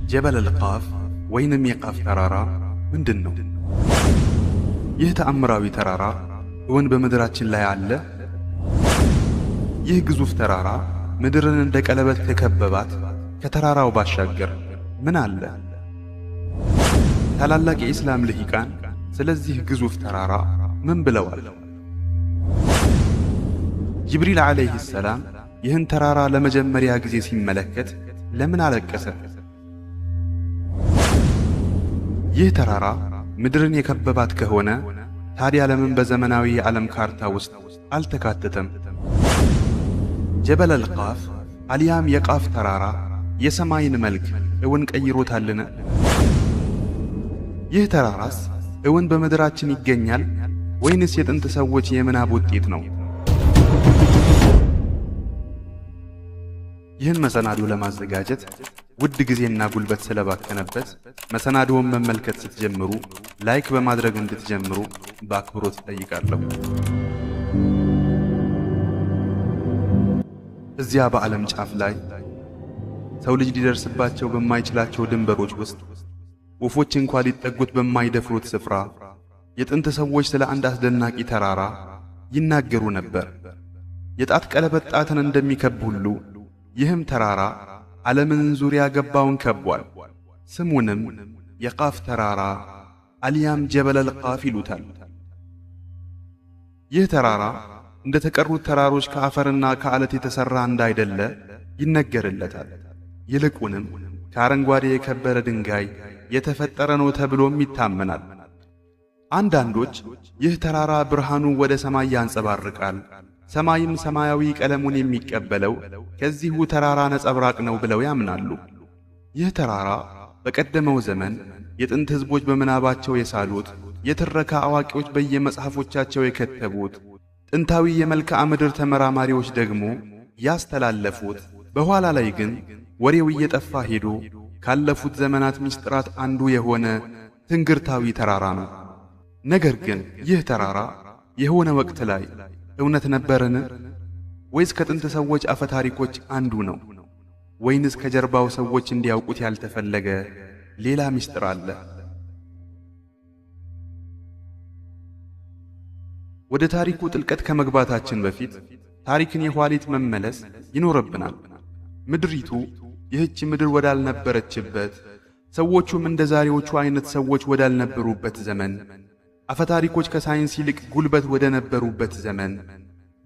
ጀበል አልቃፍ ወይንም የቃፍ ተራራ ምንድን ነው? ይህ ተአምራዊ ተራራ እውን በምድራችን ላይ አለ? ይህ ግዙፍ ተራራ ምድርን እንደ ቀለበት ከከበባት ከተራራው ባሻገር ምን አለ? ታላላቅ የኢስላም ልሂቃን ስለዚህ ግዙፍ ተራራ ምን ብለዋል? ጅብሪል ዓለይሂ ሰላም ይህን ተራራ ለመጀመሪያ ጊዜ ሲመለከት ለምን አለቀሰ? ይህ ተራራ ምድርን የከበባት ከሆነ ታዲያ ለምን በዘመናዊ የዓለም ካርታ ውስጥ አልተካተተም? ጀበል አልቃፍ አሊያም የቃፍ ተራራ የሰማይን መልክ እውን ቀይሮታልን? ይህ ተራራስ እውን በምድራችን ይገኛል ወይንስ የጥንት ሰዎች የምናብ ውጤት ነው? ይህን መሰናዶ ለማዘጋጀት ውድ ጊዜና ጉልበት ስለባከነበት መሰናዶውን መመልከት ስትጀምሩ like በማድረግ እንድትጀምሩ በአክብሮት እጠይቃለሁ። እዚያ በዓለም ጫፍ ላይ ሰው ልጅ ሊደርስባቸው በማይችላቸው ድንበሮች ውስጥ ወፎች እንኳ ሊጠጉት በማይደፍሩት ስፍራ የጥንት ሰዎች ስለ አንድ አስደናቂ ተራራ ይናገሩ ነበር። የጣት ቀለበት ጣትን እንደሚከብ ሁሉ ይህም ተራራ ዓለምን ዙሪያ ገባውን ከቧል። ስሙንም የቃፍ ተራራ አሊያም ጀበል አልቃፍ ይሉታል። ይህ ተራራ እንደ ተቀሩት ተራሮች ከአፈርና ከዓለት የተሠራ እንዳይደለ ይነገርለታል። ይልቁንም ከአረንጓዴ የከበረ ድንጋይ የተፈጠረ ነው ተብሎም ይታመናል። አንዳንዶች ይህ ተራራ ብርሃኑ ወደ ሰማይ ያንጸባርቃል፣ ሰማይም ሰማያዊ ቀለሙን የሚቀበለው ከዚሁ ተራራ ነጸብራቅ ነው ብለው ያምናሉ። ይህ ተራራ በቀደመው ዘመን የጥንት ሕዝቦች በምናባቸው የሳሉት፣ የትረካ አዋቂዎች በየመጽሐፎቻቸው የከተቡት፣ ጥንታዊ የመልክዓ ምድር ተመራማሪዎች ደግሞ ያስተላለፉት፣ በኋላ ላይ ግን ወሬው እየጠፋ ሄዶ ካለፉት ዘመናት ምስጢራት አንዱ የሆነ ትንግርታዊ ተራራ ነው። ነገር ግን ይህ ተራራ የሆነ ወቅት ላይ እውነት ነበርን? ወይስ ከጥንት ሰዎች አፈ ታሪኮች አንዱ ነው? ወይንስ ከጀርባው ሰዎች እንዲያውቁት ያልተፈለገ ሌላ ምስጢር አለ? ወደ ታሪኩ ጥልቀት ከመግባታችን በፊት ታሪክን የኋሊት መመለስ ይኖርብናል። ምድሪቱ ይህች ምድር ወዳልነበረችበት፣ ሰዎቹም እንደ ዛሬዎቹ አይነት ሰዎች ወዳልነበሩበት ዘመን፣ አፈታሪኮች ከሳይንስ ይልቅ ጉልበት ወደ ነበሩበት ዘመን፣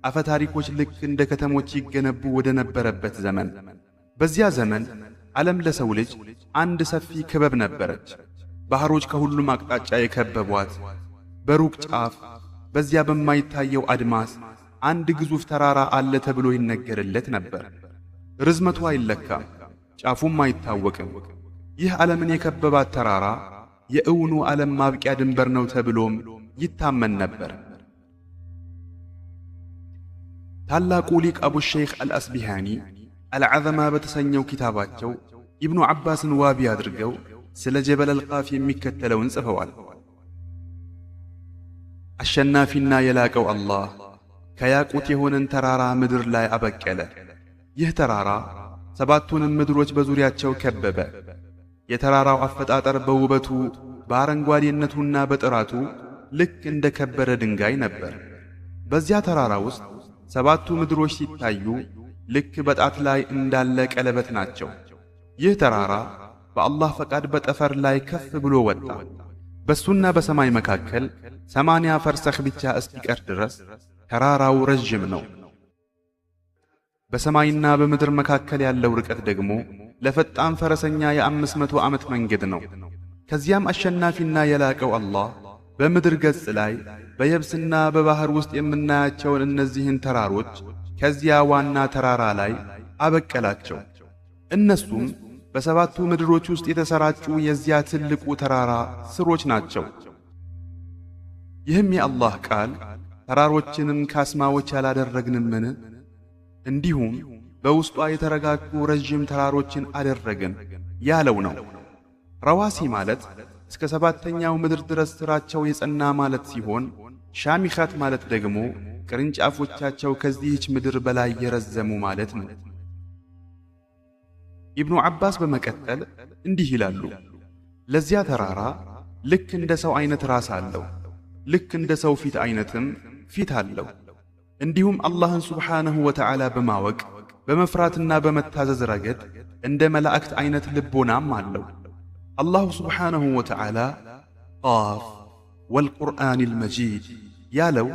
አፈታሪኮች ልክ እንደ ከተሞች ይገነቡ ወደ ነበረበት ዘመን። በዚያ ዘመን ዓለም ለሰው ልጅ አንድ ሰፊ ክበብ ነበረች። ባህሮች ከሁሉም አቅጣጫ የከበቧት፣ በሩቅ ጫፍ በዚያ በማይታየው አድማስ አንድ ግዙፍ ተራራ አለ ተብሎ ይነገርለት ነበር። ርዝመቱ አይለካም፣ ጫፉም አይታወቅም። ይህ ዓለምን የከበባት ተራራ የእውኑ ዓለም ማብቂያ ድንበር ነው ተብሎም ይታመን ነበር። ታላቁ ሊቅ አቡ ሼኽ አልአስቢሃኒ አልዓዘማ በተሰኘው ኪታባቸው ኢብኑ ዓባስን ዋቢ አድርገው ስለ ጀበል አልቃፍ የሚከተለውን ጽፈዋል። አሸናፊና የላቀው አላህ ከያቁት የሆነን ተራራ ምድር ላይ አበቀለ። ይህ ተራራ ሰባቱንም ምድሮች በዙሪያቸው ከበበ። የተራራው አፈጣጠር በውበቱ በአረንጓዴነቱና በጥራቱ ልክ እንደ ከበረ ድንጋይ ነበር። በዚያ ተራራ ውስጥ ሰባቱ ምድሮች ሲታዩ ልክ በጣት ላይ እንዳለ ቀለበት ናቸው። ይህ ተራራ በአላህ ፈቃድ በጠፈር ላይ ከፍ ብሎ ወጣ። በሱና በሰማይ መካከል 80 ፈርሰኽ ብቻ እስኪቀር ድረስ ተራራው ረዥም ነው። በሰማይና በምድር መካከል ያለው ርቀት ደግሞ ለፈጣን ፈረሰኛ የ500 ዓመት መንገድ ነው። ከዚያም አሸናፊና የላቀው አላህ በምድር ገጽ ላይ በየብስና በባህር ውስጥ የምናያቸውን እነዚህን ተራሮች ከዚያ ዋና ተራራ ላይ አበቀላቸው። እነሱም በሰባቱ ምድሮች ውስጥ የተሰራጩ የዚያ ትልቁ ተራራ ስሮች ናቸው። ይህም የአላህ ቃል ተራሮችንም ካስማዎች ያላደረግንምን? እንዲሁም በውስጧ የተረጋጉ ረዥም ተራሮችን አደረግን ያለው ነው። ረዋሲ ማለት እስከ ሰባተኛው ምድር ድረስ ስራቸው የጸና ማለት ሲሆን፣ ሻሚኻት ማለት ደግሞ ቅርንጫፎቻቸው ከዚህች ምድር በላይ የረዘሙ ማለት ነው። ኢብኑ ዓባስ በመቀጠል እንዲህ ይላሉ፣ ለዚያ ተራራ ልክ እንደ ሰው አይነት ራስ አለው፣ ልክ እንደ ሰው ፊት አይነትም ፊት አለው። እንዲሁም አላህን ሱብሓነሁ ወተዓላ በማወቅ በመፍራትና በመታዘዝ ረገድ እንደ መላእክት አይነት ልቦናም አለው። አላሁ ሱብሓነሁ ወተዓላ ቃፍ ወልቁርአኒል መጂድ ያለው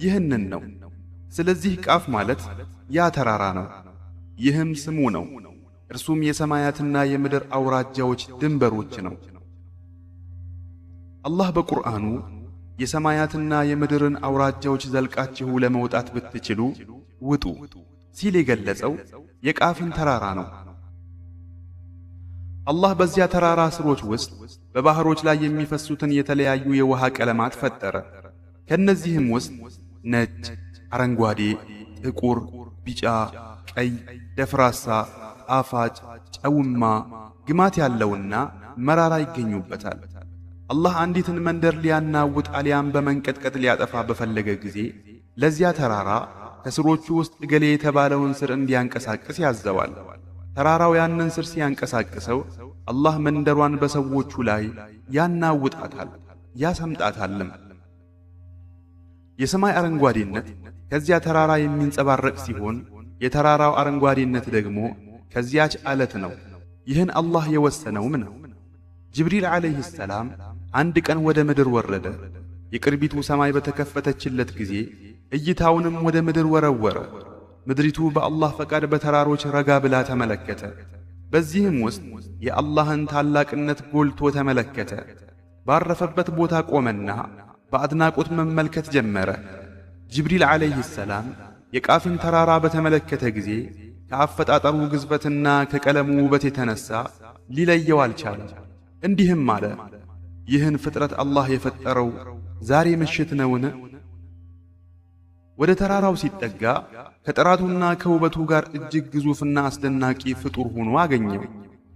ይህንን ነው። ስለዚህ ቃፍ ማለት ያ ተራራ ነው፣ ይህም ስሙ ነው። እርሱም የሰማያትና የምድር አውራጃዎች ድንበሮች ነው። አላህ በቁርአኑ የሰማያትና የምድርን አውራጃዎች ዘልቃችሁ ለመውጣት ብትችሉ ውጡ ሲል የገለጸው የቃፍን ተራራ ነው። አላህ በዚያ ተራራ ስሮች ውስጥ በባህሮች ላይ የሚፈሱትን የተለያዩ የውሃ ቀለማት ፈጠረ። ከነዚህም ውስጥ ነጭ፣ አረንጓዴ፣ ጥቁር፣ ቢጫ፣ ቀይ፣ ደፍራሳ፣ ጣፋጭ፣ ጨውማ፣ ግማት ያለውና መራራ ይገኙበታል። አላህ አንዲትን መንደር ሊያናውጥ አሊያም በመንቀጥቀጥ ሊያጠፋ በፈለገ ጊዜ ለዚያ ተራራ ከስሮቹ ውስጥ እገሌ የተባለውን ስር እንዲያንቀሳቅስ ያዘዋል። ተራራው ያንን ስር ሲያንቀሳቅሰው አላህ መንደሯን በሰዎቹ ላይ ያናውጣታል፣ ያሰምጣታልም። የሰማይ አረንጓዴነት ከዚያ ተራራ የሚንጸባረቅ ሲሆን የተራራው አረንጓዴነት ደግሞ ከዚያች አለት ነው። ይህን አላህ የወሰነውም ነው። ጅብሪል ዓለይሂ ሰላም አንድ ቀን ወደ ምድር ወረደ። የቅርቢቱ ሰማይ በተከፈተችለት ጊዜ እይታውንም ወደ ምድር ወረወረ። ምድሪቱ በአላህ ፈቃድ በተራሮች ረጋ ብላ ተመለከተ። በዚህም ውስጥ የአላህን ታላቅነት ጎልቶ ተመለከተ። ባረፈበት ቦታ ቆመና በአድናቆት መመልከት ጀመረ። ጅብሪል ዓለይሂ ሰላም የቃፍን ተራራ በተመለከተ ጊዜ ከአፈጣጠሩ ግዝበትና ከቀለሙ ውበት የተነሳ ሊለየው አልቻለም። እንዲህም አለ፣ ይህን ፍጥረት አላህ የፈጠረው ዛሬ ምሽት ነውን? ወደ ተራራው ሲጠጋ ከጥራቱና ከውበቱ ጋር እጅግ ግዙፍና አስደናቂ ፍጡር ሆኖ አገኘው።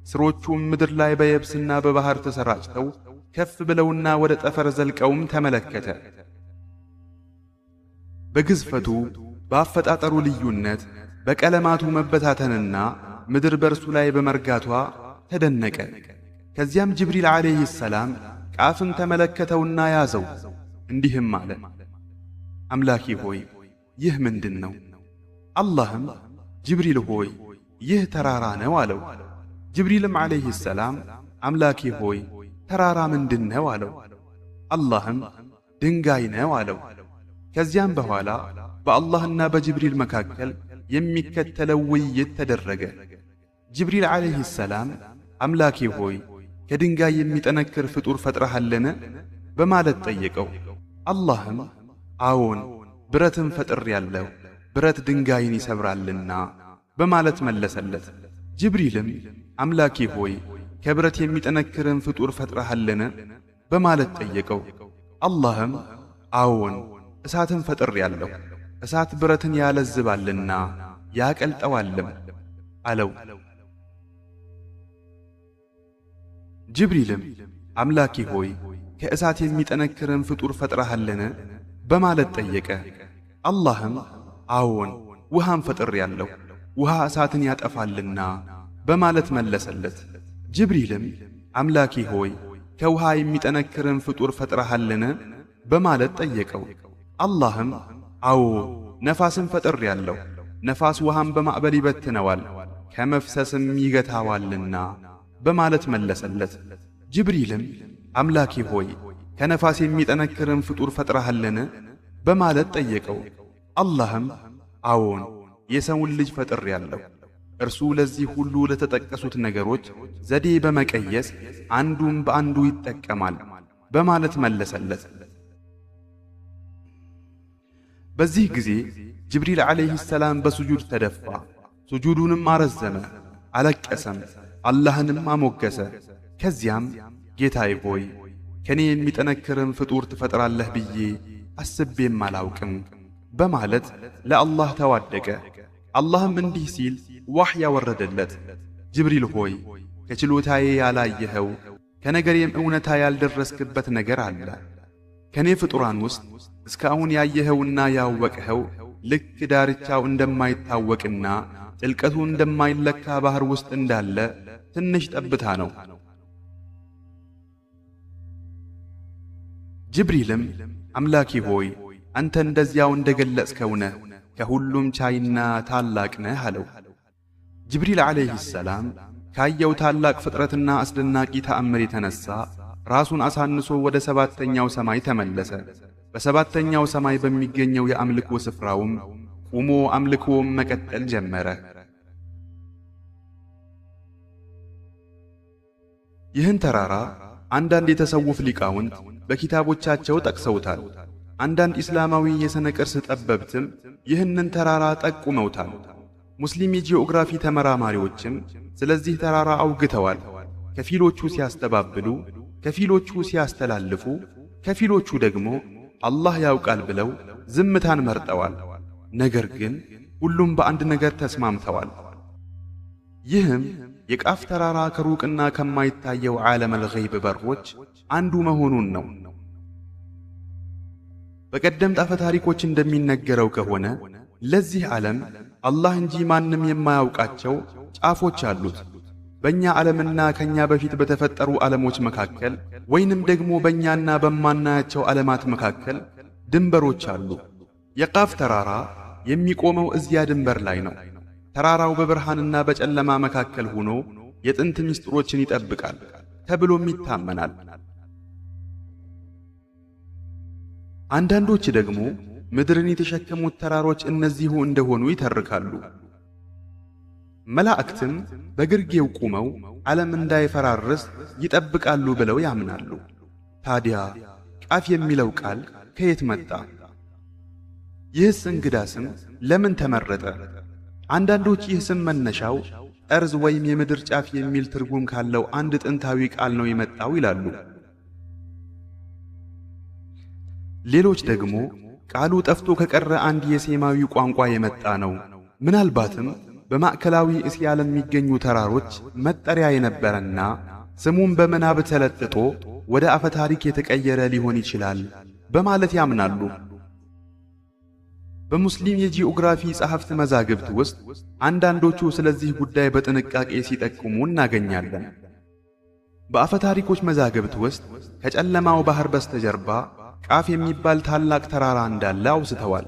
ስሮቹም ምድር ላይ በየብስና በባህር ተሰራጭተው ከፍ ብለውና ወደ ጠፈር ዘልቀውም ተመለከተ። በግዝፈቱ በአፈጣጠሩ ልዩነት፣ በቀለማቱ መበታተንና ምድር በእርሱ ላይ በመርጋቷ ተደነቀ። ከዚያም ጅብሪል ዓለይሂ ሰላም ቃፍን ተመለከተውና ያዘው። እንዲህም አለ፣ አምላኬ ሆይ ይህ ምንድን ነው? አላህም ጅብሪል ሆይ ይህ ተራራ ነው አለው። ጅብሪልም ዓለይሂ ሰላም አምላኬ ሆይ ተራራ ምንድን ነው አለው። አላህም ድንጋይ ነው አለው። ከዚያም በኋላ በአላህና በጅብሪል መካከል የሚከተለው ውይይት ተደረገ። ጅብሪል ዓለይሂ ሰላም አምላኬ ሆይ ከድንጋይ የሚጠነክር ፍጡር ፈጥረሃልን? በማለት ጠየቀው። አላህም አዎን ብረትን ፈጥሬያለሁ፣ ብረት ድንጋይን ይሰብራልና በማለት መለሰለት። ጅብሪልም አምላኬ ሆይ ከብረት የሚጠነክርን ፍጡር ፈጥረሃልን? በማለት ጠየቀው። አላህም አዎን እሳትን ፈጥሬያለሁ፣ እሳት ብረትን ያለዝባልና ያቀልጠዋልም አለው። ጅብሪልም አምላኬ ሆይ ከእሳት የሚጠነክርን ፍጡር ፈጥረሃልን? በማለት ጠየቀ። አላህም አዎን ውሃን ፈጥሬያለሁ፣ ውሃ እሳትን ያጠፋልና በማለት መለሰለት። ጅብሪልም አምላኬ ሆይ ከውሃ የሚጠነክርን ፍጡር ፈጥረሃልን? በማለት ጠየቀው። አላህም አዎ ነፋስን ፈጥሬያለሁ፣ ነፋስ ውሃን በማዕበል ይበትነዋል ከመፍሰስም ይገታዋልና በማለት መለሰለት። ጅብሪልም አምላኬ ሆይ ከነፋስ የሚጠነክርን ፍጡር ፈጥረሃልን? በማለት ጠየቀው። አላህም አዎን የሰውን ልጅ ፈጥሬያለሁ፣ እርሱ ለዚህ ሁሉ ለተጠቀሱት ነገሮች ዘዴ በመቀየስ አንዱን በአንዱ ይጠቀማል በማለት መለሰለት። በዚህ ጊዜ ጅብሪል ዓለይሂ ሰላም በሱጁድ ተደፋ። ሱጁዱንም አረዘመ፣ አለቀሰም፣ አላህንም አሞገሰ። ከዚያም ጌታዬ ሆይ ከኔ የሚጠነክርን ፍጡር ትፈጥራለህ ብዬ አስቤም አላውቅም በማለት ለአላህ ተዋደቀ። አላህም እንዲህ ሲል ዋሕይ ያወረደለት፣ ጅብሪል ሆይ ከችሎታዬ ያላየኸው ከነገሬም እውነታ ያልደረስክበት ነገር አለ። ከኔ ፍጡራን ውስጥ እስካሁን ያየኸውና ያወቅኸው ልክ ዳርቻው እንደማይታወቅና ጥልቀቱ እንደማይለካ ባህር ውስጥ እንዳለ ትንሽ ጠብታ ነው። ጅብሪልም አምላኬ ሆይ አንተ እንደዚያው እንደገለጽከው ነህ፣ ከሁሉም ቻይና ታላቅ ነህ አለው። ጅብሪል ዓለይሂ ሰላም ካየው ታላቅ ፍጥረትና አስደናቂ ተአምር የተነሳ ራሱን አሳንሶ ወደ ሰባተኛው ሰማይ ተመለሰ። በሰባተኛው ሰማይ በሚገኘው የአምልኮ ስፍራውም ቆሞ አምልኮውን መቀጠል ጀመረ። ይህን ተራራ አንዳንድ የተሰውፍ ሊቃውንት በኪታቦቻቸው ጠቅሰውታል። አንዳንድ እስላማዊ የሥነ ቅርስ ጠበብትም ይህንን ተራራ ጠቁመውታል። ሙስሊም የጂኦግራፊ ተመራማሪዎችም ስለዚህ ተራራ አውግተዋል። ከፊሎቹ ሲያስተባብሉ፣ ከፊሎቹ ሲያስተላልፉ፣ ከፊሎቹ ደግሞ አላህ ያውቃል ብለው ዝምታን መርጠዋል። ነገር ግን ሁሉም በአንድ ነገር ተስማምተዋል። ይህም የቃፍ ተራራ ከሩቅና ከማይታየው ዓለመል ገይብ በሮች አንዱ መሆኑን ነው። በቀደምት አፈ ታሪኮች እንደሚነገረው ከሆነ ለዚህ ዓለም አላህ እንጂ ማንም የማያውቃቸው ጫፎች አሉት። በእኛ ዓለምና ከኛ በፊት በተፈጠሩ ዓለሞች መካከል ወይንም ደግሞ በእኛና በማናያቸው ዓለማት መካከል ድንበሮች አሉ። የቃፍ ተራራ የሚቆመው እዚያ ድንበር ላይ ነው። ተራራው በብርሃንና በጨለማ መካከል ሆኖ የጥንት ምስጢሮችን ይጠብቃል ተብሎም ይታመናል። አንዳንዶች ደግሞ ምድርን የተሸከሙት ተራሮች እነዚሁ እንደሆኑ ይተርካሉ። መላእክትም በግርጌው ቆመው ዓለም እንዳይፈራርስ ይጠብቃሉ ብለው ያምናሉ። ታዲያ ቃፍ የሚለው ቃል ከየት መጣ? ይህስ እንግዳ ስም ለምን ተመረጠ? አንዳንዶች ይህ ስም መነሻው ጠርዝ ወይም የምድር ጫፍ የሚል ትርጉም ካለው አንድ ጥንታዊ ቃል ነው የመጣው ይላሉ። ሌሎች ደግሞ ቃሉ ጠፍቶ ከቀረ አንድ የሴማዊ ቋንቋ የመጣ ነው፣ ምናልባትም በማዕከላዊ እስያ ለሚገኙ ተራሮች መጠሪያ የነበረና ስሙን በምናብ ተለጥጦ ወደ አፈ ታሪክ የተቀየረ ሊሆን ይችላል በማለት ያምናሉ። በሙስሊም የጂኦግራፊ ጸሐፍት መዛግብት ውስጥ አንዳንዶቹ ስለዚህ ጉዳይ በጥንቃቄ ሲጠቁሙ እናገኛለን። በአፈ ታሪኮች መዛግብት ውስጥ ከጨለማው ባህር በስተጀርባ ቃፍ የሚባል ታላቅ ተራራ እንዳለ አውስተዋል።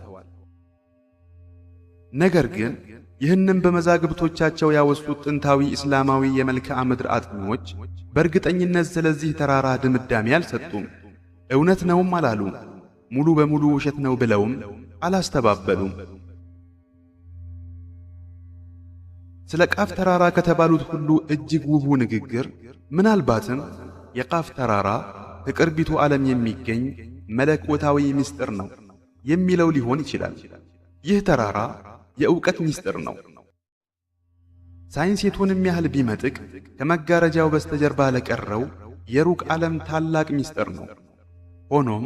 ነገር ግን ይህንን በመዛግብቶቻቸው ያወሱት ጥንታዊ እስላማዊ የመልክዓ ምድር አጥኚዎች በእርግጠኝነት ስለዚህ ተራራ ድምዳሜ አልሰጡም። እውነት ነውም አላሉም፣ ሙሉ በሙሉ ውሸት ነው ብለውም አላስተባበሉም። ስለ ቃፍ ተራራ ከተባሉት ሁሉ እጅግ ውቡ ንግግር ምናልባትም የቃፍ ተራራ ከቅርቢቱ ዓለም የሚገኝ መለኮታዊ ምስጢር ነው የሚለው ሊሆን ይችላል። ይህ ተራራ የእውቀት ምስጢር ነው። ሳይንስ የቱንም ያህል ቢመጥቅ ከመጋረጃው በስተጀርባ ለቀረው የሩቅ ዓለም ታላቅ ምስጢር ነው። ሆኖም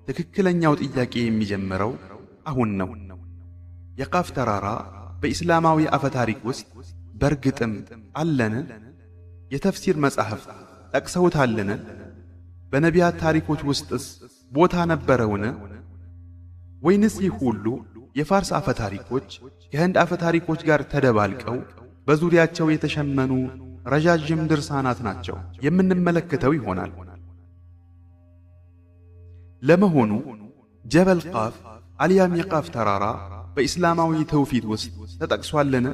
ትክክለኛው ጥያቄ የሚጀምረው አሁን ነው። የቃፍ ተራራ በኢስላማዊ አፈ ታሪክ ውስጥ በእርግጥም አለን? የተፍሲር መጻሕፍት ጠቅሰውታልን? በነቢያት ታሪኮች ውስጥስ ቦታ ነበረውን? ወይንስ ይህ ሁሉ የፋርስ አፈ ታሪኮች ከህንድ አፈ ታሪኮች ጋር ተደባልቀው በዙሪያቸው የተሸመኑ ረዣዥም ድርሳናት ናቸው የምንመለከተው ይሆናል። ለመሆኑ ጀበል ቃፍ አልያም የቃፍ ተራራ በኢስላማዊ ተውፊት ውስጥ ተጠቅሷልን?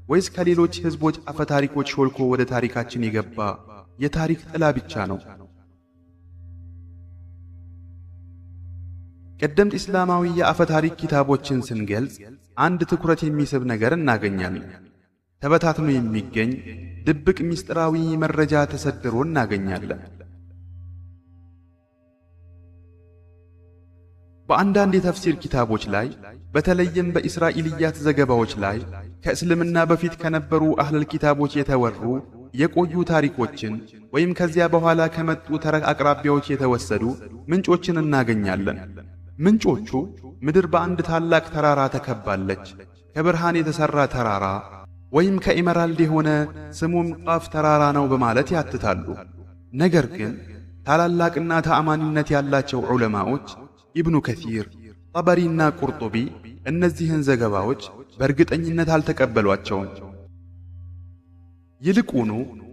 ወይስ ከሌሎች ህዝቦች አፈ ታሪኮች ሾልኮ ወደ ታሪካችን የገባ የታሪክ ጥላ ብቻ ነው? ቀደምት እስላማዊ የአፈ ታሪክ ኪታቦችን ስንገልጽ አንድ ትኩረት የሚስብ ነገር እናገኛለን። ተበታትኖ የሚገኝ ድብቅ ምስጢራዊ መረጃ ተሰድሮ እናገኛለን። በአንዳንድ የተፍሲር ኪታቦች ላይ በተለይም በኢስራኤልያት ዘገባዎች ላይ ከእስልምና በፊት ከነበሩ አህለል ኪታቦች የተወሩ የቆዩ ታሪኮችን ወይም ከዚያ በኋላ ከመጡ ተረክ አቅራቢያዎች የተወሰዱ ምንጮችን እናገኛለን። ምንጮቹ ምድር በአንድ ታላቅ ተራራ ተከባለች፣ ከብርሃን የተሰራ ተራራ ወይም ከኢመራልድ የሆነ ስሙም ቃፍ ተራራ ነው በማለት ያትታሉ። ነገር ግን ታላላቅና ተአማኒነት ያላቸው ዑለማዎች ኢብኑ ከሲር፣ ጠበሪና ቁርጡቢ እነዚህን ዘገባዎች በእርግጠኝነት አልተቀበሏቸውም። ይልቁኑ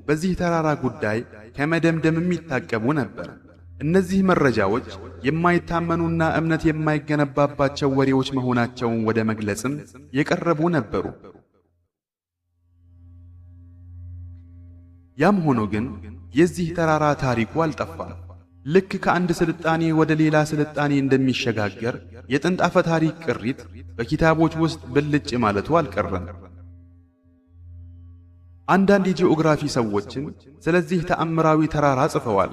በዚህ ተራራ ጉዳይ ከመደምደም የሚታቀቡ ነበር። እነዚህ መረጃዎች የማይታመኑና እምነት የማይገነባባቸው ወሬዎች መሆናቸውን ወደ መግለጽም የቀረቡ ነበሩ። ያም ሆኖ ግን የዚህ ተራራ ታሪኩ አልጠፋም። ልክ ከአንድ ስልጣኔ ወደ ሌላ ስልጣኔ እንደሚሸጋገር የጥንት አፈ ታሪክ ቅሪት በኪታቦች ውስጥ ብልጭ ማለቱ አልቀረም። አንዳንድ የጂኦግራፊ ሰዎችም ስለዚህ ተአምራዊ ተራራ ጽፈዋል።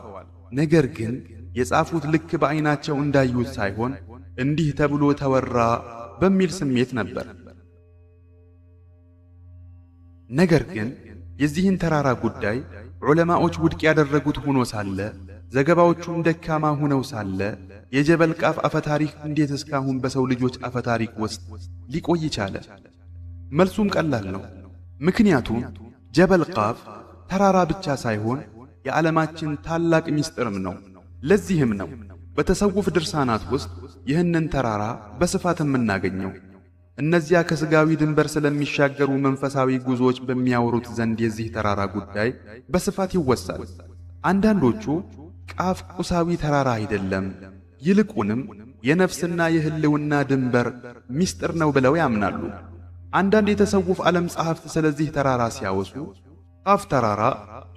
ነገር ግን የጻፉት ልክ በአይናቸው እንዳዩት ሳይሆን እንዲህ ተብሎ ተወራ በሚል ስሜት ነበር። ነገር ግን የዚህን ተራራ ጉዳይ ዑለማዎች ውድቅ ያደረጉት ሆኖ ሳለ፣ ዘገባዎቹም ደካማ ሆነው ሳለ የጀበል ቃፍ አፈታሪክ እንዴት እስካሁን በሰው ልጆች አፈታሪክ ውስጥ ሊቆይ ቻለ? መልሱም ቀላል ነው። ምክንያቱም ጀበል ቃፍ ተራራ ብቻ ሳይሆን የዓለማችን ታላቅ ሚስጥርም ነው። ለዚህም ነው በተሰውፍ ድርሳናት ውስጥ ይህንን ተራራ በስፋት የምናገኘው። እነዚያ ከስጋዊ ድንበር ስለሚሻገሩ መንፈሳዊ ጉዞዎች በሚያወሩት ዘንድ የዚህ ተራራ ጉዳይ በስፋት ይወሳል። አንዳንዶቹ ቃፍ ቁሳዊ ተራራ አይደለም፣ ይልቁንም የነፍስና የህልውና ድንበር ሚስጥር ነው ብለው ያምናሉ። አንዳንድ የተሰውፍ ዓለም ጸሐፍት ስለዚህ ተራራ ሲያወሱ ቃፍ ተራራ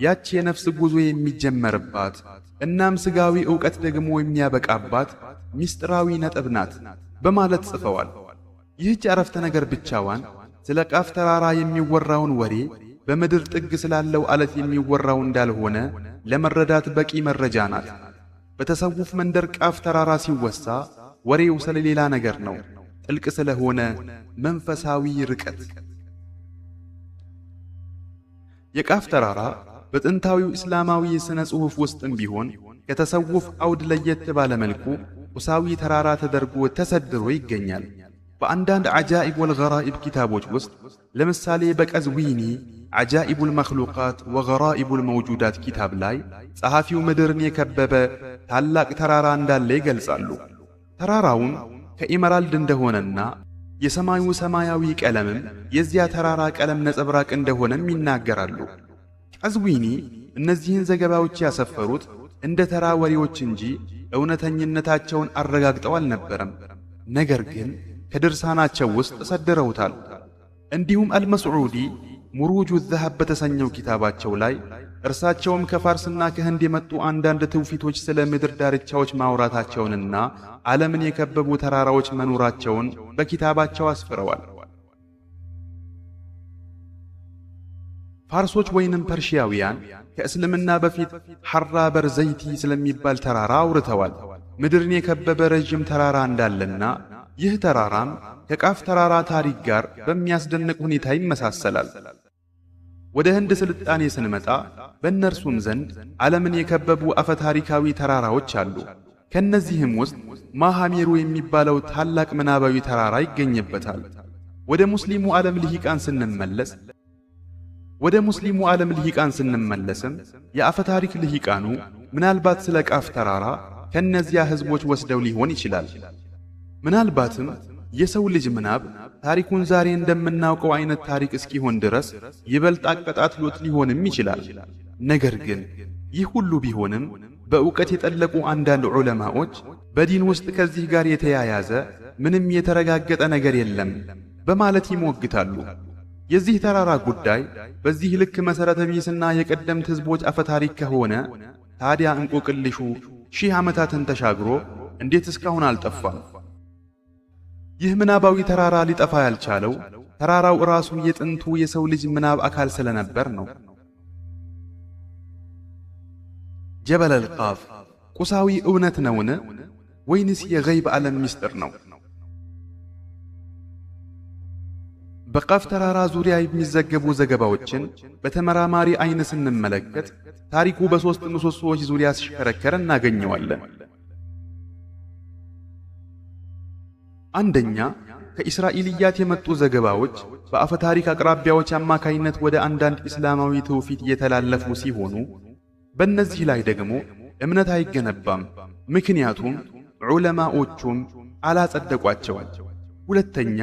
ያቺ የነፍስ ጉዞ የሚጀመርባት እናም ስጋዊ ዕውቀት ደግሞ የሚያበቃባት ሚስጥራዊ ነጥብ ናት በማለት ጽፈዋል። ይህች አረፍተ ነገር ብቻዋን ስለ ቃፍ ተራራ የሚወራውን ወሬ በምድር ጥግ ስላለው አለት የሚወራው እንዳልሆነ ለመረዳት በቂ መረጃ ናት። በተሰውፍ መንደር ቃፍ ተራራ ሲወሳ ወሬው ስለሌላ ነገር ነው፣ ጥልቅ ስለሆነ መንፈሳዊ ርቀት። የቃፍ ተራራ በጥንታዊው እስላማዊ የሥነ ጽሑፍ ውስጥም ቢሆን ከተሰውፍ አውድ ለየት ባለ መልኩ ቁሳዊ ተራራ ተደርጎ ተሰድሮ ይገኛል። በአንዳንድ ዓጃኢብ ወልገራኢብ ኪታቦች ውስጥ፣ ለምሳሌ በቀዝዊኒ ዓጃኢቡል መኽሉቃት ወገራኢቡል መውጁዳት ኪታብ ላይ፣ ጸሐፊው ምድርን የከበበ ታላቅ ተራራ እንዳለ ይገልጻሉ። ተራራውም ከኢመራልድ እንደሆነና የሰማዩ ሰማያዊ ቀለምም የዚያ ተራራ ቀለም ነጸብራቅ እንደሆነም ይናገራሉ። ቀዝዊኒ እነዚህን ዘገባዎች ያሰፈሩት እንደ ተራ ወሬዎች እንጂ እውነተኝነታቸውን አረጋግጠው አልነበረም። ነገር ግን ከድርሳናቸው ውስጥ ሰድረውታል። እንዲሁም አልመስዑዲ ሙሩጁ ዘሀብ በተሰኘው ኪታባቸው ላይ እርሳቸውም ከፋርስና ከህንድ የመጡ አንዳንድ ትውፊቶች ስለ ምድር ዳርቻዎች ማውራታቸውንና ዓለምን የከበቡ ተራራዎች መኖራቸውን በኪታባቸው አስፍረዋል። ፋርሶች ወይንም ፐርሺያውያን ከእስልምና በፊት ሐራ በርዘይቲ ስለሚባል ተራራ አውርተዋል። ምድርን የከበበ ረዥም ተራራ እንዳለና ይህ ተራራም ከቃፍ ተራራ ታሪክ ጋር በሚያስደንቅ ሁኔታ ይመሳሰላል። ወደ ህንድ ስልጣኔ ስንመጣ በእነርሱም ዘንድ ዓለምን የከበቡ አፈታሪካዊ ተራራዎች አሉ። ከነዚህም ውስጥ ማሃሜሩ የሚባለው ታላቅ ምናባዊ ተራራ ይገኝበታል። ወደ ሙስሊሙ ዓለም ልሂቃን ስንመለስም የአፈታሪክ ልሂቃኑ ምናልባት ስለ ቃፍ ተራራ ከነዚያ ህዝቦች ወስደው ሊሆን ይችላል። ምናልባትም የሰው ልጅ ምናብ ታሪኩን ዛሬ እንደምናውቀው አይነት ታሪክ እስኪሆን ድረስ ይበልጥ አቀጣጥሎት ሊሆንም ይችላል። ነገር ግን ይህ ሁሉ ቢሆንም በእውቀት የጠለቁ አንዳንድ ዑለማዎች በዲን ውስጥ ከዚህ ጋር የተያያዘ ምንም የተረጋገጠ ነገር የለም በማለት ይሞግታሉ። የዚህ ተራራ ጉዳይ በዚህ ልክ መሰረተ ቢስና የቀደምት ህዝቦች አፈታሪክ ከሆነ ታዲያ እንቆቅልሹ ሺህ ዓመታትን ተሻግሮ እንዴት እስካሁን አልጠፋም? ይህ ምናባዊ ተራራ ሊጠፋ ያልቻለው ተራራው ራሱ የጥንቱ የሰው ልጅ ምናብ አካል ስለነበር ነው። ጀበል አልቃፍ ቁሳዊ እውነት ነውን? ወይንስ የገይብ ዓለም ምስጢር ነው? በቃፍ ተራራ ዙሪያ የሚዘገቡ ዘገባዎችን በተመራማሪ አይን ስንመለከት ታሪኩ በሦስት ምሰሶዎች ዙሪያ ሲሽከረከር እናገኘዋለን። አንደኛ፣ ከኢስራኤልያት የመጡ ዘገባዎች በአፈታሪክ አቅራቢያዎች አማካይነት ወደ አንዳንድ እስላማዊ ትውፊት የተላለፉ ሲሆኑ በእነዚህ ላይ ደግሞ እምነት አይገነባም። ምክንያቱም ዑለማዎቹም አላጸደቋቸውም። ሁለተኛ፣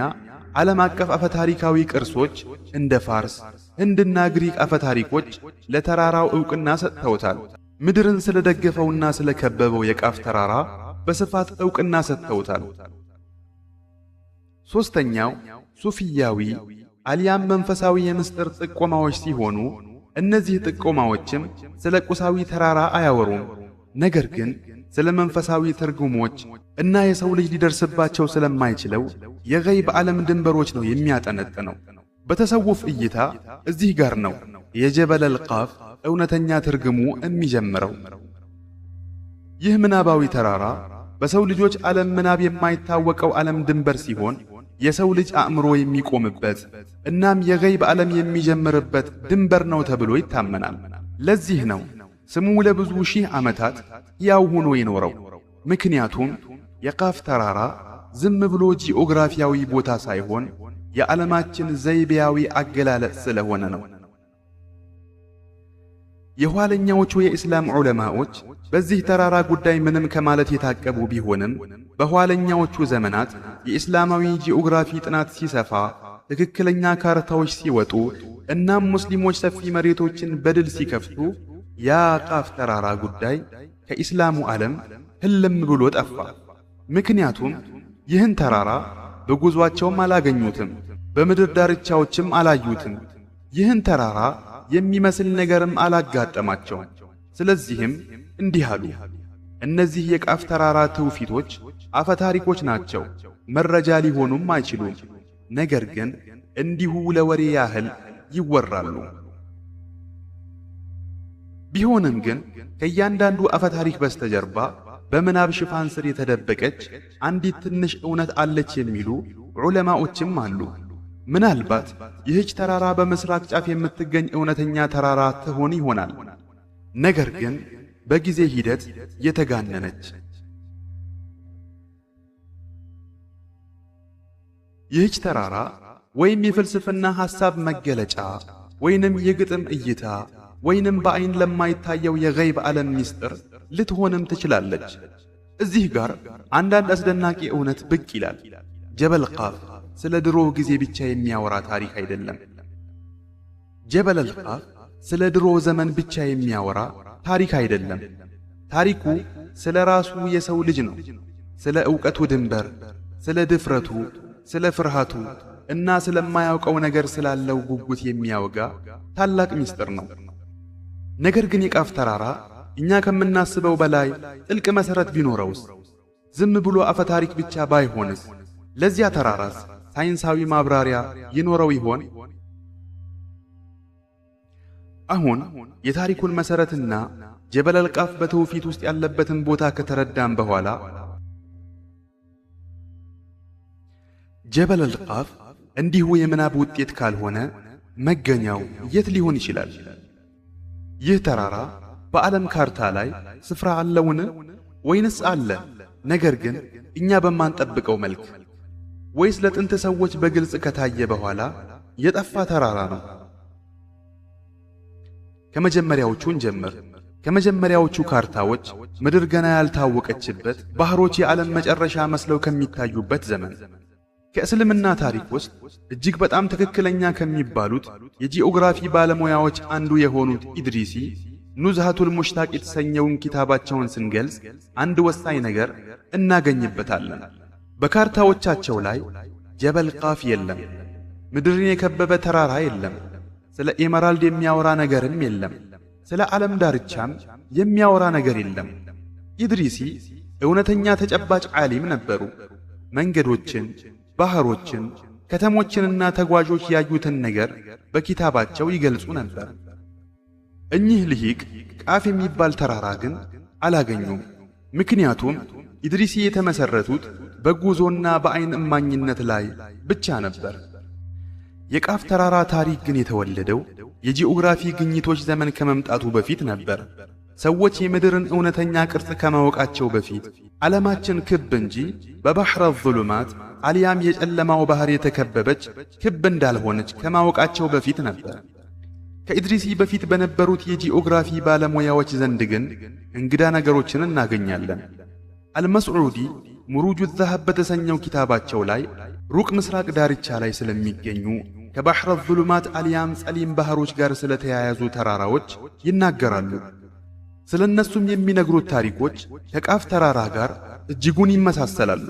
ዓለም አቀፍ አፈታሪካዊ ቅርሶች እንደ ፋርስ፣ ህንድና ግሪክ አፈታሪኮች ለተራራው ዕውቅና ሰጥተውታል። ምድርን ስለደገፈውና ስለከበበው የቃፍ ተራራ በስፋት ዕውቅና ሰጥተውታል። ሶስተኛው ሱፊያዊ አሊያም መንፈሳዊ የምስጢር ጥቆማዎች ሲሆኑ እነዚህ ጥቆማዎችም ስለ ቁሳዊ ተራራ አያወሩም። ነገር ግን ስለ መንፈሳዊ ትርጉሞች እና የሰው ልጅ ሊደርስባቸው ስለማይችለው የገይብ ዓለም ድንበሮች ነው የሚያጠነጥነው። በተሰውፍ እይታ እዚህ ጋር ነው የጀበለል ቃፍ እውነተኛ ትርጉሙ የሚጀምረው። ይህ ምናባዊ ተራራ በሰው ልጆች ዓለም ምናብ የማይታወቀው ዓለም ድንበር ሲሆን የሰው ልጅ አእምሮ የሚቆምበት እናም የገይብ ዓለም የሚጀምርበት ድንበር ነው ተብሎ ይታመናል። ለዚህ ነው ስሙ ለብዙ ሺህ ዓመታት ሕያው ሆኖ የኖረው። ምክንያቱም የቃፍ ተራራ ዝም ብሎ ጂኦግራፊያዊ ቦታ ሳይሆን የዓለማችን ዘይቤያዊ አገላለጽ ስለሆነ ነው። የኋለኛዎቹ የኢስላም ዑለማዎች በዚህ ተራራ ጉዳይ ምንም ከማለት የታቀቡ ቢሆንም በኋለኛዎቹ ዘመናት የኢስላማዊ ጂኦግራፊ ጥናት ሲሰፋ፣ ትክክለኛ ካርታዎች ሲወጡ እናም ሙስሊሞች ሰፊ መሬቶችን በድል ሲከፍቱ ያ ቃፍ ተራራ ጉዳይ ከኢስላሙ ዓለም ህልም ብሎ ጠፋ። ምክንያቱም ይህን ተራራ በጉዟቸውም አላገኙትም፣ በምድር ዳርቻዎችም አላዩትም። ይህን ተራራ የሚመስል ነገርም አላጋጠማቸውም። ስለዚህም እንዲህ አሉ፣ እነዚህ የቃፍ ተራራ ትውፊቶች አፈታሪኮች ናቸው፣ መረጃ ሊሆኑም አይችሉም። ነገር ግን እንዲሁ ለወሬ ያህል ይወራሉ። ቢሆንም ግን ከእያንዳንዱ አፈታሪክ በስተጀርባ በምናብ ሽፋን ስር የተደበቀች አንዲት ትንሽ እውነት አለች የሚሉ ዑለማዎችም አሉ። ምናልባት ይህች ተራራ በምስራቅ ጫፍ የምትገኝ እውነተኛ ተራራ ትሆን ይሆናል። ነገር ግን በጊዜ ሂደት የተጋነነች። ይህች ተራራ ወይም የፍልስፍና ሐሳብ መገለጫ ወይንም የግጥም እይታ ወይንም በአይን ለማይታየው የገይብ ዓለም ምስጢር ልትሆንም ትችላለች። እዚህ ጋር አንዳንድ አስደናቂ እውነት ብቅ ይላል። ጀበል ቃፍ ስለ ድሮ ጊዜ ብቻ የሚያወራ ታሪክ አይደለም። ጀበለል ቃፍ ስለ ድሮ ዘመን ብቻ የሚያወራ ታሪክ አይደለም። ታሪኩ ስለ ራሱ የሰው ልጅ ነው። ስለ ዕውቀቱ ድንበር፣ ስለ ድፍረቱ፣ ስለ ፍርሃቱ እና ስለማያውቀው ነገር ስላለው ጉጉት የሚያወጋ ታላቅ ምስጢር ነው። ነገር ግን የቃፍ ተራራ እኛ ከምናስበው በላይ ጥልቅ መሰረት ቢኖረውስ? ዝም ብሎ አፈታሪክ ብቻ ባይሆንስ? ለዚያ ተራራስ ሳይንሳዊ ማብራሪያ ይኖረው ይሆን? አሁን የታሪኩን መሰረትና ጀበለል ቃፍ በትውፊት ውስጥ ያለበትን ቦታ ከተረዳን በኋላ ጀበለል ቃፍ እንዲሁ የምናብ ውጤት ካልሆነ መገኛው የት ሊሆን ይችላል? ይህ ተራራ በዓለም ካርታ ላይ ስፍራ አለውን? ወይንስ አለ፣ ነገር ግን እኛ በማንጠብቀው መልክ? ወይስ ለጥንት ሰዎች በግልጽ ከታየ በኋላ የጠፋ ተራራ ነው? ከመጀመሪያዎቹ እንጀምር። ከመጀመሪያዎቹ ካርታዎች ምድር ገና ያልታወቀችበት፣ ባህሮች የዓለም መጨረሻ መስለው ከሚታዩበት ዘመን፣ ከእስልምና ታሪክ ውስጥ እጅግ በጣም ትክክለኛ ከሚባሉት የጂኦግራፊ ባለሙያዎች አንዱ የሆኑት ኢድሪሲ ኑዝሃቱል ሙሽታቅ የተሰኘውን ኪታባቸውን ስንገልጽ አንድ ወሳኝ ነገር እናገኝበታለን። በካርታዎቻቸው ላይ ጀበል ቃፍ የለም፣ ምድርን የከበበ ተራራ የለም፣ ስለ ኤመራልድ የሚያወራ ነገርም የለም፣ ስለ ዓለም ዳርቻም የሚያወራ ነገር የለም። ኢድሪሲ እውነተኛ ተጨባጭ ዓሊም ነበሩ። መንገዶችን፣ ባህሮችን፣ ከተሞችንና ተጓዦች ያዩትን ነገር በኪታባቸው ይገልጹ ነበር። እኚህ ልሂቅ ቃፍ የሚባል ተራራ ግን አላገኙም። ምክንያቱም ኢድሪሲ የተመሰረቱት በጉዞና በአይን እማኝነት ላይ ብቻ ነበር። የቃፍ ተራራ ታሪክ ግን የተወለደው የጂኦግራፊ ግኝቶች ዘመን ከመምጣቱ በፊት ነበር። ሰዎች የምድርን እውነተኛ ቅርጽ ከማወቃቸው በፊት ዓለማችን ክብ እንጂ በባሕረ ዙሉማት አልያም የጨለማው ባህር የተከበበች ክብ እንዳልሆነች ከማወቃቸው በፊት ነበር። ከኢድሪሲ በፊት በነበሩት የጂኦግራፊ ባለሙያዎች ዘንድ ግን እንግዳ ነገሮችን እናገኛለን። አልመስዑዲ ሙሩጁ ዘሀብ በተሰኘው ኪታባቸው ላይ ሩቅ ምስራቅ ዳርቻ ላይ ስለሚገኙ ከባሕረ ዙሉማት አልያም ጸሊም ባህሮች ጋር ስለተያያዙ ተራራዎች ይናገራሉ። ስለነሱም የሚነግሩት ታሪኮች ከቃፍ ተራራ ጋር እጅጉን ይመሳሰላሉ።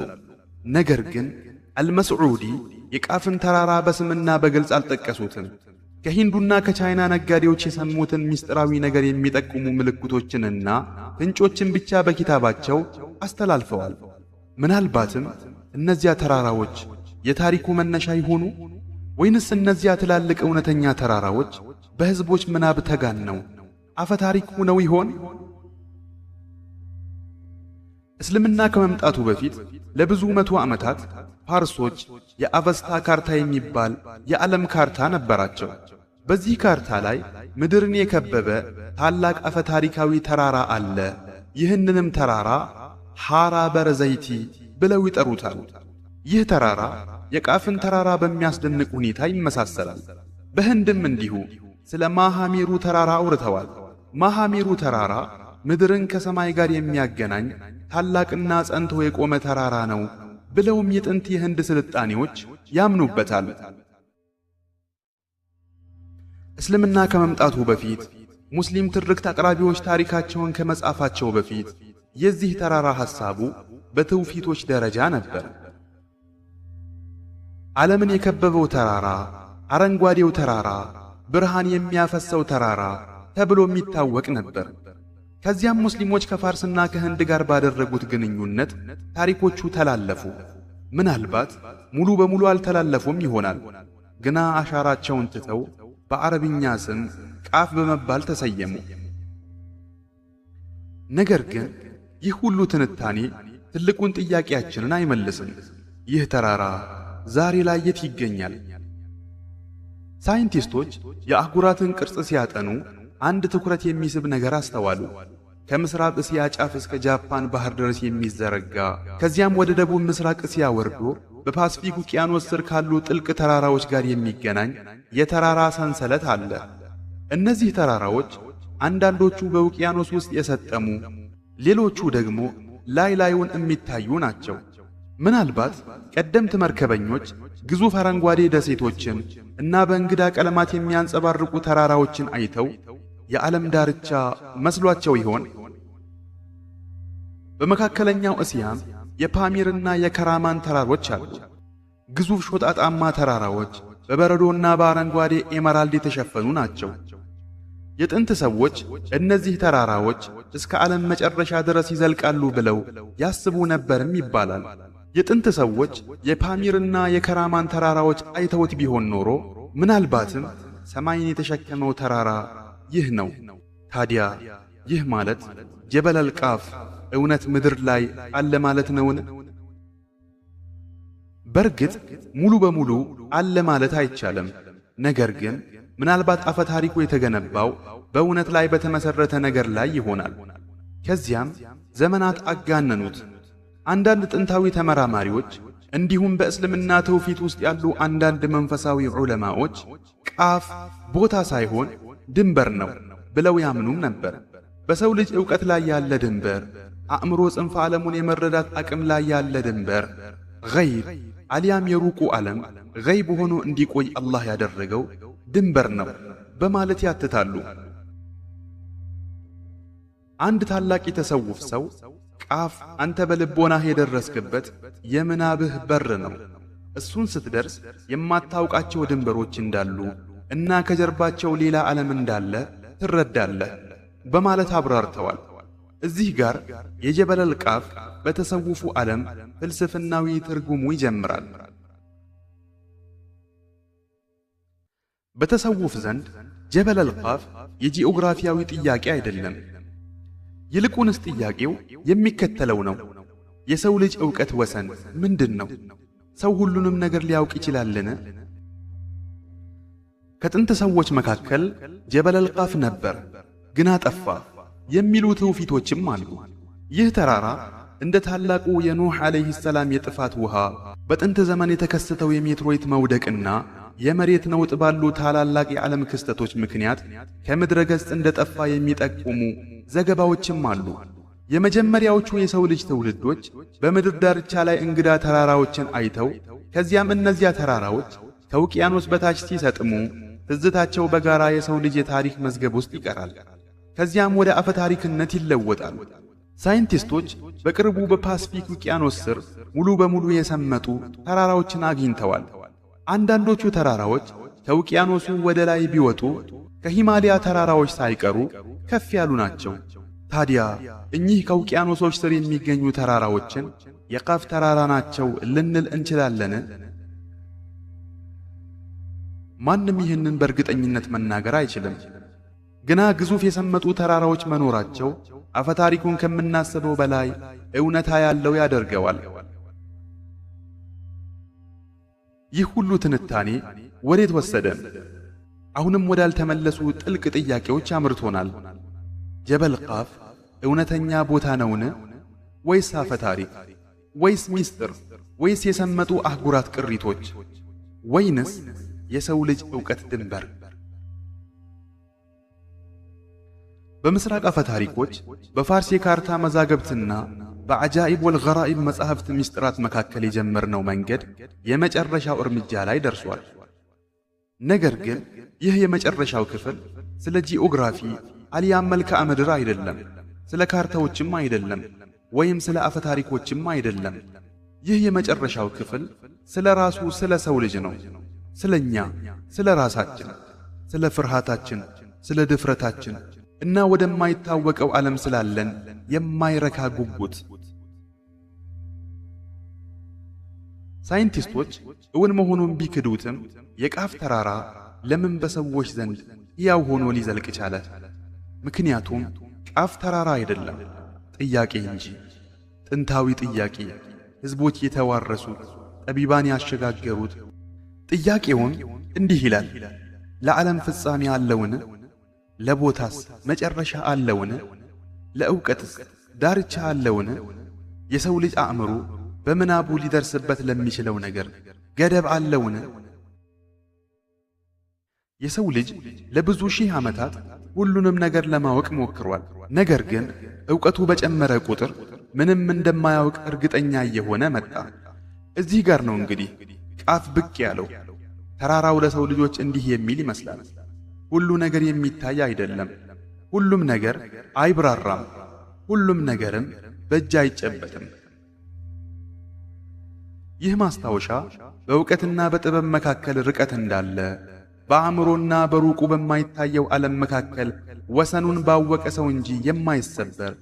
ነገር ግን አልመስዑዲ የቃፍን ተራራ በስምና በግልጽ አልጠቀሱትም። ከሂንዱና ከቻይና ነጋዴዎች የሰሙትን ምስጢራዊ ነገር የሚጠቁሙ ምልክቶችንና ፍንጮችን ብቻ በኪታባቸው አስተላልፈዋል። ምናልባትም እነዚያ ተራራዎች የታሪኩ መነሻ ይሆኑ? ወይንስ እነዚያ ትላልቅ እውነተኛ ተራራዎች በሕዝቦች ምናብ ተጋነው አፈ ታሪክ ሆነው ይሆን? እስልምና ከመምጣቱ በፊት ለብዙ መቶ ዓመታት ፋርሶች የአቨስታ ካርታ የሚባል የዓለም ካርታ ነበራቸው። በዚህ ካርታ ላይ ምድርን የከበበ ታላቅ አፈ ታሪካዊ ተራራ አለ። ይህንንም ተራራ ሐራ በረዘይቲ ብለው ይጠሩታል። ይህ ተራራ የቃፍን ተራራ በሚያስደንቅ ሁኔታ ይመሳሰላል። በህንድም እንዲሁ ስለ ማሃሜሩ ተራራ አውርተዋል። ማሃሜሩ ተራራ ምድርን ከሰማይ ጋር የሚያገናኝ ታላቅና ጸንቶ የቆመ ተራራ ነው ብለውም የጥንት የህንድ ስልጣኔዎች ያምኑበታል። እስልምና ከመምጣቱ በፊት ሙስሊም ትርክት አቅራቢዎች ታሪካቸውን ከመጻፋቸው በፊት የዚህ ተራራ ሐሳቡ በትውፊቶች ደረጃ ነበር። ዓለምን የከበበው ተራራ፣ አረንጓዴው ተራራ፣ ብርሃን የሚያፈሰው ተራራ ተብሎ የሚታወቅ ነበር። ከዚያም ሙስሊሞች ከፋርስና ከህንድ ጋር ባደረጉት ግንኙነት ታሪኮቹ ተላለፉ። ምናልባት ሙሉ በሙሉ አልተላለፉም ይሆናል፣ ግና አሻራቸውን ትተው በአረብኛ ስም ቃፍ በመባል ተሰየሙ። ነገር ግን ይህ ሁሉ ትንታኔ ትልቁን ጥያቄያችንን አይመልስም። ይህ ተራራ ዛሬ ላይ የት ይገኛል? ሳይንቲስቶች የአህጉራትን ቅርጽ ሲያጠኑ አንድ ትኩረት የሚስብ ነገር አስተዋሉ። ከምስራቅ እስያ ጫፍ እስከ ጃፓን ባህር ድረስ የሚዘረጋ፣ ከዚያም ወደ ደቡብ ምስራቅ እስያ ወርዶ በፓስፊክ ውቅያኖስ ስር ካሉ ጥልቅ ተራራዎች ጋር የሚገናኝ የተራራ ሰንሰለት አለ። እነዚህ ተራራዎች አንዳንዶቹ በውቅያኖስ ውስጥ የሰጠሙ፣ ሌሎቹ ደግሞ ላይ ላዩን የሚታዩ ናቸው። ምናልባት ቀደምት መርከበኞች ግዙፍ አረንጓዴ ደሴቶችን እና በእንግዳ ቀለማት የሚያንጸባርቁ ተራራዎችን አይተው የዓለም ዳርቻ መስሏቸው ይሆን? በመካከለኛው እስያም የፓሚርና የከራማን ተራሮች አሉ። ግዙፍ ሾጣጣማ ተራራዎች በበረዶና በአረንጓዴ emerald የተሸፈኑ ናቸው። የጥንት ሰዎች እነዚህ ተራራዎች እስከ ዓለም መጨረሻ ድረስ ይዘልቃሉ ብለው ያስቡ ነበርም ይባላል። የጥንት ሰዎች የፓሚርና የከራማን ተራራዎች አይተውት ቢሆን ኖሮ ምናልባትም ሰማይን የተሸከመው ተራራ ይህ ነው። ታዲያ ይህ ማለት ጀበለል ቃፍ እውነት ምድር ላይ አለ ማለት ነውን? በእርግጥ ሙሉ በሙሉ አለ ማለት አይቻልም። ነገር ግን ምናልባት አፈ ታሪኩ የተገነባው በእውነት ላይ በተመሰረተ ነገር ላይ ይሆናል። ከዚያም ዘመናት አጋነኑት። አንዳንድ ጥንታዊ ተመራማሪዎች እንዲሁም በእስልምና ትውፊት ውስጥ ያሉ አንዳንድ መንፈሳዊ ዑለማዎች ቃፍ ቦታ ሳይሆን ድንበር ነው ብለው ያምኑም ነበር። በሰው ልጅ ዕውቀት ላይ ያለ ድንበር፣ አእምሮ ጽንፈ ዓለሙን የመረዳት አቅም ላይ ያለ ድንበር፣ ገይብ አሊያም የሩቁ ዓለም ገይብ ሆኖ እንዲቆይ አላህ ያደረገው ድንበር ነው በማለት ያትታሉ። አንድ ታላቅ የተሰውፍ ሰው ቃፍ አንተ በልቦናህ የደረስክበት የምናብህ በር ነው። እሱን ስትደርስ የማታውቃቸው ድንበሮች እንዳሉ እና ከጀርባቸው ሌላ ዓለም እንዳለ ትረዳለህ በማለት አብራርተዋል። እዚህ ጋር የጀበለል ቃፍ በተሰውፉ ዓለም ፍልስፍናዊ ትርጉሙ ይጀምራል። በተሰውፍ ዘንድ ጀበለል ቃፍ የጂኦግራፊያዊ ጥያቄ አይደለም። ይልቁንስ ጥያቄው የሚከተለው ነው። የሰው ልጅ ዕውቀት ወሰን ምንድን ነው? ሰው ሁሉንም ነገር ሊያውቅ ይችላልን? ከጥንት ሰዎች መካከል ጀበለል ቃፍ ነበር፣ ግና ጠፋ የሚሉ ትውፊቶችም አሉ። ይህ ተራራ እንደ ታላቁ የኑህ ዓለይሂ ሰላም የጥፋት ውሃ፣ በጥንት ዘመን የተከሰተው የሜትሮይት መውደቅና የመሬት ነውጥ ባሉ ታላላቅ የዓለም ክስተቶች ምክንያት ከምድረ ገጽ እንደጠፋ የሚጠቁሙ ዘገባዎችም አሉ። የመጀመሪያዎቹ የሰው ልጅ ትውልዶች በምድር ዳርቻ ላይ እንግዳ ተራራዎችን አይተው ከዚያም እነዚያ ተራራዎች ከውቅያኖስ በታች ሲሰጥሙ ትዝታቸው በጋራ የሰው ልጅ የታሪክ መዝገብ ውስጥ ይቀራል። ከዚያም ወደ አፈ ታሪክነት ይለወጣል። ሳይንቲስቶች በቅርቡ በፓሲፊክ ውቅያኖስ ስር ሙሉ በሙሉ የሰመጡ ተራራዎችን አግኝተዋል። አንዳንዶቹ ተራራዎች ከውቅያኖሱ ወደ ላይ ቢወጡ ከሂማሊያ ተራራዎች ሳይቀሩ ከፍ ያሉ ናቸው። ታዲያ እኚህ ከውቅያኖሶች ስር የሚገኙ ተራራዎችን የቃፍ ተራራ ናቸው ልንል እንችላለን? ማንም ይህንን በእርግጠኝነት መናገር አይችልም። ግና ግዙፍ የሰመጡ ተራራዎች መኖራቸው አፈታሪኩን ከምናስበው በላይ እውነታ ያለው ያደርገዋል። ይህ ሁሉ ትንታኔ ወዴት ወሰደን? አሁንም ወዳልተመለሱ ጥልቅ ጥያቄዎች አምርቶናል። ጀበል ቃፍ እውነተኛ ቦታ ነውን? ወይስ አፈታሪክ? ወይስ ሚስጥር? ወይስ የሰመጡ አህጉራት ቅሪቶች? ወይንስ የሰው ልጅ ዕውቀት ድንበር? በምስራቅ አፈታሪኮች በፋርስ የካርታ መዛግብትና በዐጃኢብ ወልገራኢብ መጻሕፍት ሚስጥራት መካከል የጀመርነው መንገድ የመጨረሻው እርምጃ ላይ ደርሷል። ነገር ግን ይህ የመጨረሻው ክፍል ስለ ጂኦግራፊ አልያም መልክዓ ምድር አይደለም፣ ስለ ካርታዎችም አይደለም፣ ወይም ስለ አፈታሪኮችም አይደለም። ይህ የመጨረሻው ክፍል ስለ ራሱ ስለ ሰው ልጅ ነው። ስለኛ፣ ስለ ራሳችን፣ ስለ ፍርሃታችን፣ ስለ ድፍረታችን እና ወደማይታወቀው ዓለም ስላለን የማይረካ ጉጉት። ሳይንቲስቶች እውን መሆኑን ቢክዱትም የቃፍ ተራራ ለምን በሰዎች ዘንድ ሕያው ሆኖ ሊዘልቅ ቻለ? ምክንያቱም ቃፍ ተራራ አይደለም፣ ጥያቄ እንጂ። ጥንታዊ ጥያቄ፣ ሕዝቦች የተዋረሱት፣ ጠቢባን ያሸጋገሩት። ጥያቄውም እንዲህ ይላል፦ ለዓለም ፍጻሜ አለውን? ለቦታስ መጨረሻ አለውን? ለእውቀትስ ዳርቻ አለውን? የሰው ልጅ አእምሮ በምናቡ ሊደርስበት ለሚችለው ነገር ገደብ አለውን? የሰው ልጅ ለብዙ ሺህ ዓመታት ሁሉንም ነገር ለማወቅ ሞክሯል። ነገር ግን ዕውቀቱ በጨመረ ቁጥር ምንም እንደማያውቅ እርግጠኛ እየሆነ መጣ። እዚህ ጋር ነው እንግዲህ ቃፍ ብቅ ያለው። ተራራው ለሰው ልጆች እንዲህ የሚል ይመስላል፦ ሁሉ ነገር የሚታይ አይደለም። ሁሉም ነገር አይብራራም። ሁሉም ነገርም በእጅ አይጨበጥም። ይህ ማስታወሻ በእውቀትና በጥበብ መካከል ርቀት እንዳለ፣ በአእምሮና በሩቁ በማይታየው ዓለም መካከል ወሰኑን ባወቀ ሰው እንጂ የማይሰበር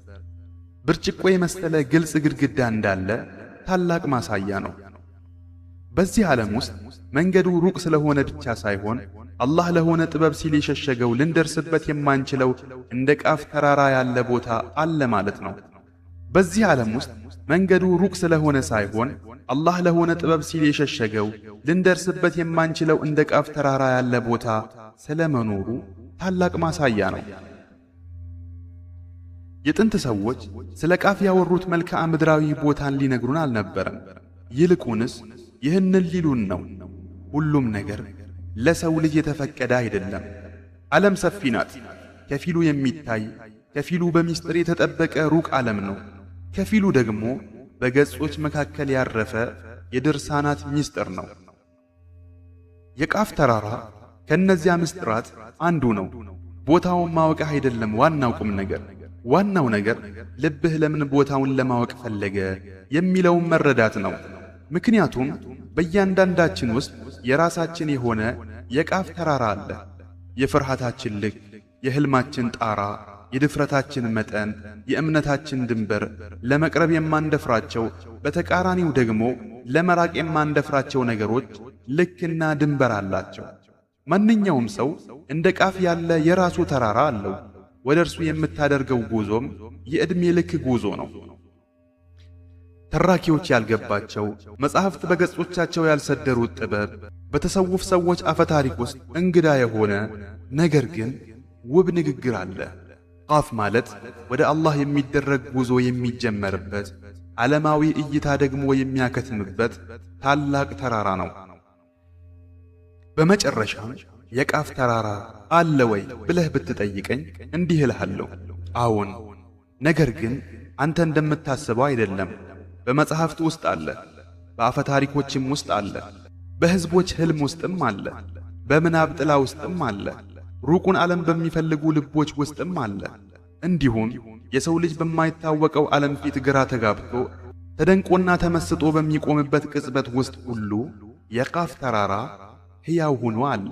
ብርጭቆ የመሰለ ግልጽ ግድግዳ እንዳለ ታላቅ ማሳያ ነው። በዚህ ዓለም ውስጥ መንገዱ ሩቅ ስለሆነ ብቻ ሳይሆን አላህ ለሆነ ጥበብ ሲል የሸሸገው ልንደርስበት የማንችለው እንደ ቃፍ ተራራ ያለ ቦታ አለ ማለት ነው። በዚህ ዓለም ውስጥ መንገዱ ሩቅ ስለሆነ ሳይሆን አላህ ለሆነ ጥበብ ሲል የሸሸገው ልንደርስበት የማንችለው እንደ ቃፍ ተራራ ያለ ቦታ ስለመኖሩ ታላቅ ማሳያ ነው። የጥንት ሰዎች ስለ ቃፍ ያወሩት መልክዓ ምድራዊ ቦታን ሊነግሩን አልነበረም። ይልቁንስ ይህንን ሊሉን ነው፦ ሁሉም ነገር ለሰው ልጅ የተፈቀደ አይደለም። ዓለም ሰፊ ናት። ከፊሉ የሚታይ፣ ከፊሉ በሚስጥር የተጠበቀ ሩቅ ዓለም ነው። ከፊሉ ደግሞ በገጾች መካከል ያረፈ የድርሳናት ሚስጥር ነው። የቃፍ ተራራ ከእነዚያ ምስጢራት አንዱ ነው። ቦታውን ማወቅ አይደለም ዋናው ቁም ነገር። ዋናው ነገር ልብህ ለምን ቦታውን ለማወቅ ፈለገ የሚለውን መረዳት ነው። ምክንያቱም በእያንዳንዳችን ውስጥ የራሳችን የሆነ የቃፍ ተራራ አለ። የፍርሃታችን ልክ፣ የህልማችን ጣራ፣ የድፍረታችን መጠን፣ የእምነታችን ድንበር፣ ለመቅረብ የማንደፍራቸው በተቃራኒው ደግሞ ለመራቅ የማንደፍራቸው ነገሮች ልክና ድንበር አላቸው። ማንኛውም ሰው እንደ ቃፍ ያለ የራሱ ተራራ አለው። ወደ እርሱ የምታደርገው ጉዞም የዕድሜ ልክ ጉዞ ነው። ተራኪዎች ያልገባቸው፣ መጻሕፍት በገጾቻቸው ያልሰደሩት ጥበብ፣ በተሰውፍ ሰዎች አፈታሪክ ውስጥ እንግዳ የሆነ ነገር ግን ውብ ንግግር አለ። ቃፍ ማለት ወደ አላህ የሚደረግ ጉዞ የሚጀመርበት፣ ዓለማዊ እይታ ደግሞ የሚያከትምበት ታላቅ ተራራ ነው። በመጨረሻም የቃፍ ተራራ አለ ወይ ብለህ ብትጠይቀኝ እንዲህ እልሃለሁ፣ አዎን። ነገር ግን አንተ እንደምታስበው አይደለም። በመጽሐፍት ውስጥ አለ፣ በአፈ ታሪኮችም ውስጥ አለ፣ በሕዝቦች ሕልም ውስጥም አለ፣ በምናብ ጥላ ውስጥም አለ፣ ሩቁን ዓለም በሚፈልጉ ልቦች ውስጥም አለ። እንዲሁም የሰው ልጅ በማይታወቀው ዓለም ፊት ግራ ተጋብቶ ተደንቆና ተመስጦ በሚቆምበት ቅጽበት ውስጥ ሁሉ የቃፍ ተራራ ሕያው ሆኖ አለ።